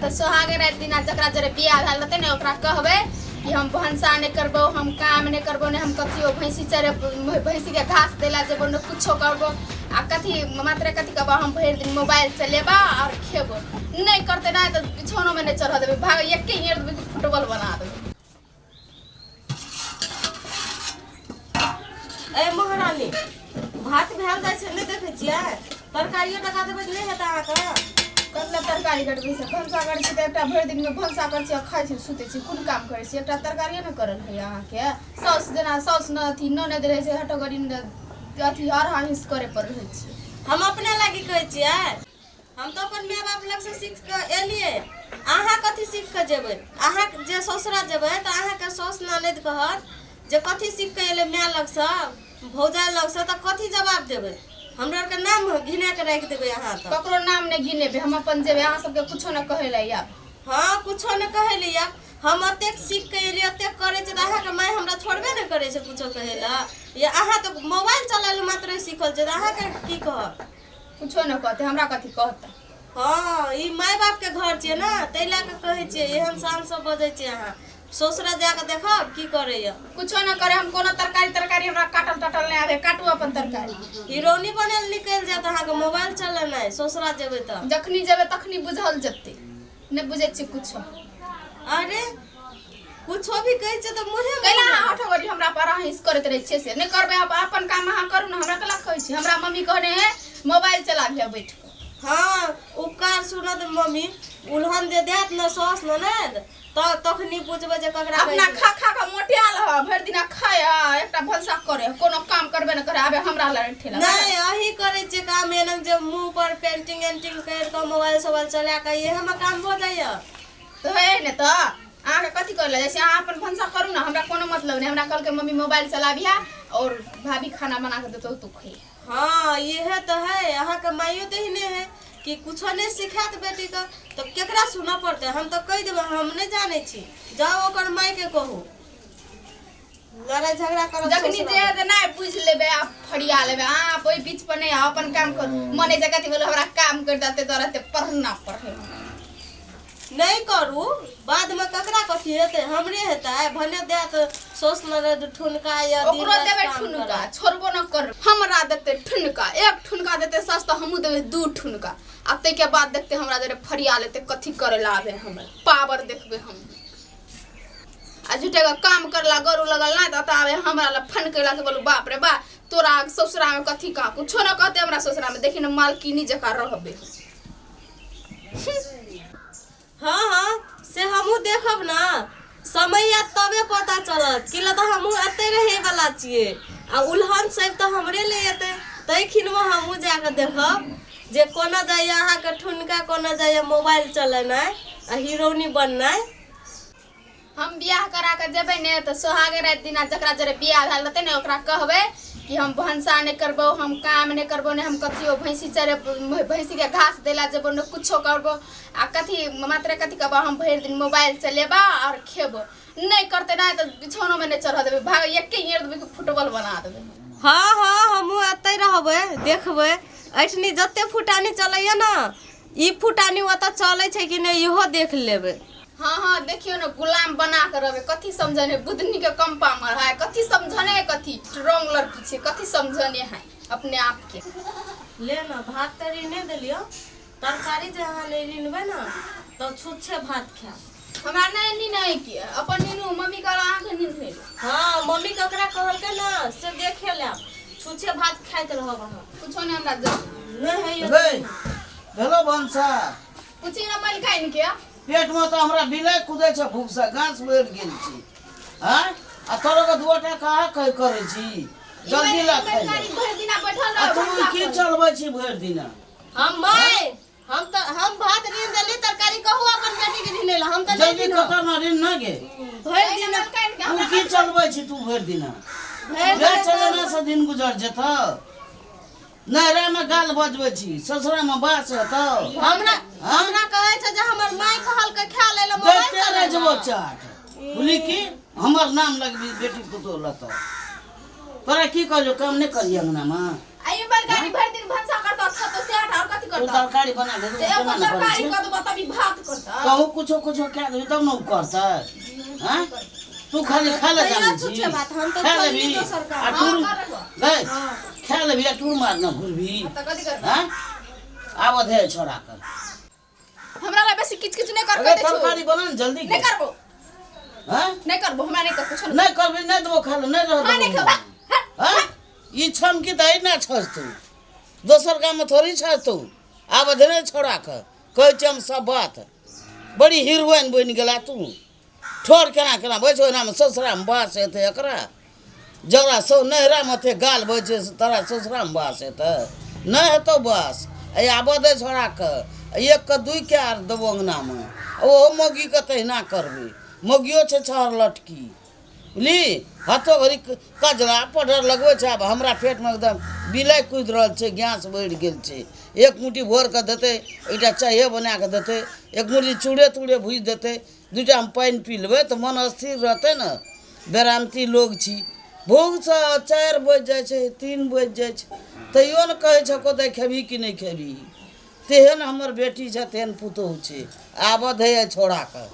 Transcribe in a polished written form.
तऽ सोहागे राति दिना जकरा जरे बियाह भेल रहतै ने ओकरा कहबै कि हम भनसा नहि करबो, हम काम नहि करबो, नहि हम कथियो भैंसी चरे, भैंसीके घास दै लए जेबो, नहि कुछो करबो। आ कथी मात्र कथी कहबो, हम भरि दिन मोबाइल चलेबा आओर खेबो। नहि करतै नहि तऽ बिछौनोमे नहि चढ़ऽ देबै, भाग एके एड़ देबै कि फुटबॉल बना देबै। ए महारानी, भात भेल जाइ छै, नहि देखै छियै? तरकारियो लगा देबै तऽ नहि हेतै अहाँके? कतला तरकारी कटबै से? भनसा करै छी तऽ एकटा भरि दिनमे भनसा करै छी आ खाइ छी, सुतै छी, कोन काम करै छी? एकटा तरकारियो नहि करल होइए अहाँके। साउस जेना साउस ने अथी ननैद रहै छै, हटोगरी अथी हर हिंस करे पर रहै छी। हम अपने लागी कहै छियै, हम तऽ अपन माय बाप लगसँ सीख कऽ एलियै। अहाँ कथी सीख कऽ जेबै? अहाँ जे ससुरा जेबै तऽ अहाँके साउस ननैद कहत जे कथी सीख कऽ एलै माय लगसँ, भौजाइ लगसँ, तऽ कथी जवाब देबै? हमरा आरके नाम घिना कऽ राखि देबै अहाँ तऽ। ककरो नाम नहि घिनेबै, हम अपन जेबै। अहाँ सबके कुछो नहि कहै लए आयब। हँ, कुछो नहि कहै लए आयब। हम एतेक सीख कऽ एलियै, एतेक करै छै तऽ अहाँके माय हमरा छोड़बे नहि करै छै कुछो कहै लए। या अहाँ तऽ मोबाइल चलाय लए मात्र सीखल छै, तऽ अहाँके की कहब? कुछो नहि कहतै, हमरा कथी कहतै? हँ, ई माय बाप के घर छियै ने, ताहि लए कऽ कहै छियै। एहन शान सब बजै छियै अहाँ। ससुरा जा कऽ देखब की करैया। कुछो नहि करे। हम कोनो तरकारी तरकारी हमरा काटल टाटल नहि आबे, काटू अपन तरकारी। हिरोनी बनल निकलि जायत अहाँके मोबाइल चलेनाइ ससुरा जेबै तऽ। जखनी जेबै तखनी बुझल जेतै। नहि बुझै छियै कुछो। अरे, कुछो भी कहै छियै तऽ मुँहे कैला अहाँ हठगरी हमरा पर अहाँ हिंस करैत रहै छियै? से नहि करबै। अपन काम अहाँ करू ने, हमरा कैला कहै छी? हमरा मम्मी कहने है मोबाइल चलाबिहे बैठ कऽ। हँ, उपकार सुनत मम्मी, उलहन जे देत ने सास ननद तऽ तखनी बुझबै जे ककरा कहै अपना छै। खा खा कऽ मोटियाल ह, भरि दिना खाय आ एकटा भनसा करे, कोनो काम करबे नहि करे, आबे हमरा लड़ ठेला। नहि, अही करै छियै काम एना जे मुँह पर पेंटिंग एंटिंग करि कऽ मोबाइल सोबाइल चला कऽ इएहमे काम भऽ जाइए। तऽ हे ने, तऽ अहाँके कथी करै लए जाइ छी? अहाँ अपन भनसा करू ने, हमरा कोनो मतलब नहि। हमरा कहलकै मम्मी मोबाइल चलाबिहा और भाभी खाना बना कऽ देतौ, तू खइहे। हँ, इहे तऽ है। अहाँके माइयो तऽ एहने है कि कुछो नहि सिखायत बेटीके, तऽ केकरा सुनऽ पड़तै? हम तऽ कहि देबै, हम नहि जानै छी, जाउ ओकर मायके कहू, लड़ाइ झगड़ा करब। जखनी जे हेतै नहि बुझि लेबै आ फरिया लेबै। अहाँ ओहि बीच पर नहि आउ, अपन काम करू। मने जे कथी बोलो, हमरा काम कर देते तोरा एते पढ़ना पढ़े। नहि करू, बादमे ककरा कथी हेतै? हमरे हेतै। भने देत सोस ननद ठुनका या दिन ओकरो राति देबै काम ठुनका करत। छोड़बो न कर। हमरा देतै ठुनका, एक ठुनका देतै सस तऽ हमहूँ देबै दू ठुनका आ ताहिके बाद देखतै हमरा जरे फरिया लेतै कथी करै लए आबे, हमर पावर देखबै हम। आ झूठे के काम करला गरू लगल ना तऽ आबे हमरा लए फनकेला के बोलू बाप रे बा, तोरा ससुरा में कथी कहा? कुछो न कहते हमरा ससुरा में, देखी न मालकिनी जकाँ रहबे। हँ हँ, से हमहूँ देखब ने, समय आयत तबे पता चलत कि लऽ। तऽ हमहूँ एतै रहै वाला छियै आ उलहन सब तऽ हमरे ले एतै, ताहि खिनमे हमहूँ जाकऽ देखब जे कोना जाइए अहाँके ठुनका, कोना जाइए मोबाइल चलेनाइ आ हीरोनी बननाइ। हम बियाह करा के जेबै ने तऽ सोहागे राति दिना जकरा जरे बियाह भेल रहतै ने ओकरा कहबै कि हम भनसा नहि करबो, हम काम नहि करबो, नहि हम कथियो भैंसी चरे, भैंसीके घास दै लए जेबो, नहि कुछो करबो। आ कथी मात्र कथी कहबो, हम भरि दिन मोबाइल चलेबा आओर खेबो। नहि करतै नहि तऽ बिछौनोमे नहि चढ़ऽ देबै, भाग एके एड़ देबै कि फुटबॉल बना देबै। हँ हँ, हमहूँ एतै रहबै, देखबै एहिठनी जते फुटानी चलैया ने, ई फुटानी ओतऽ चलै छै कि नहि, इहो देख लेबै। हाँ हाँ, देखियो ने, गुलाम बना के रहबे। कथी समझने बुधनी के कम पामर है? कथी समझने है? कथी स्ट्रॉन्ग लड़की छे? कथी समझने है अपने आप के? ले ने, भात तऽ रिने देलियो, तरकारी जे अहाँ नहि रिनबै ने तऽ छुच्छे भात खायब। हमरा नहीं नींद है कि अपन नीनू मम्मी कहल अहाँके नींद है। हँ, मम्मी ककरा कहलकै ने से देखे लेब, छुच्छे भात खाइत रहब अहाँ। कुछो नहीं हमरा जरूर नहि है। रे भेलो भनसा? पूछी ना मलकाइन के। पेटमे तऽ हमरा बिलाइ कुदै छै भूखसँ, घास बढ़ि गेल छी। आँय, आ तोरो के दुओटा कहाँ कह करै छी, जल्दी ला खाइ ले। भरि दिना बैठल आ रह तू भनसा की पर। चलबै छी भरि दिना? हम माय, हम तऽ हम भात ऋण देली, तरकारी कहू अपन बेटी के ऋण ला, हम तऽ नहीं जल्दी ऋण। कतऽ न ऋण न गे। भरि दिन मलकाइन के तू हमरा की चलबै छी तू भरि दिना? भरि पेट दिन चलेला से दिन गुजर जेतौ? नैहरामे गाल बजबै छी, ससुरामे बास हेतौ? हमरा हमरा कहै छै जे हमर माय कहलकै खा ले ला मोबाइल। देखते रहि जेबो चाट बुझली की हमर नाम लगबी बेटी पुतोह लतौ। तोरा की कहलियौ, काम नहि करियै अंगनामे? आ आ ई बैलगाड़ी भरि दिन भनसा करतौ खेतौ से आटा और कथी तू करतौ तरकारी बना दे तऽ एगो केना ने करै तरकारी छै कऽ देबौ तब ई भात करतौ कहूँ कुछो कुछो कए देबही तब ने ओ करतै हँ तू खाली खाय लए तैयो जानै छी छुच्छे बात, हम तऽ खा चलली लेबही दोसर काम। आ टूर हँ, कर लेबो। गै खा लेबही आ टूर मारने घुरबही तऽ कथी करतौ हँ आबऽ दे छोड़ा कर हमरा लए बेसी किच किच नहि कर अगर कहि दै छौ तरकारी बना ने जल्दी नहि करबो हँ नहि करबो हमरा नहि कर कुछो नहि नहि करबही नहि देबो खाय लए नहि हाँ रहत नहि खेबा हँ ई छमकी तऽ एहिना छस तू दोसर गाममे थोड़ी छस तू आब देने छोड़ा कऽ कहै छियै हम सब बात बड़ी हीरोइन बनि गेला तू ठोर केना केना बजै छै ओहिनामे ससुरामे बास हेतै एकरा जकरा सौ नैहरामे ओते गाल बजै छै से तोरा ससुरामे बास हेतै नहि हेतौ बास एहि आबऽ दे छोड़ाके एकके दुइके आर देबो अङ्गनामे ओहो मौगीके तहिना करबै मौगियो छै छहर लटकी बुझली हाथो घड़ी कजरा पाउडर लगबै छै आब हमरा पेटमे एकदम बिलाइ कुदि रहल छै गैस बढ़ि गेल छै एक मुट्ठी भोरके देतै एकटा चाहे बना कऽ देतै एक मुट्ठी चूड़े तूड़े भूजि देतै दूटा हम पानि पी लेबै तऽ मन स्थिर रहतै ने बेरामती लोग छी भूखसँ 4 बजि जाइ छै 3 बजि जाइ छै तैयो ने कहै छै कोतै खेबही कि नहि खेबही तेहन हमर बेटी छै तेहन पुतोहु छै आबऽ दैए छोड़ाके।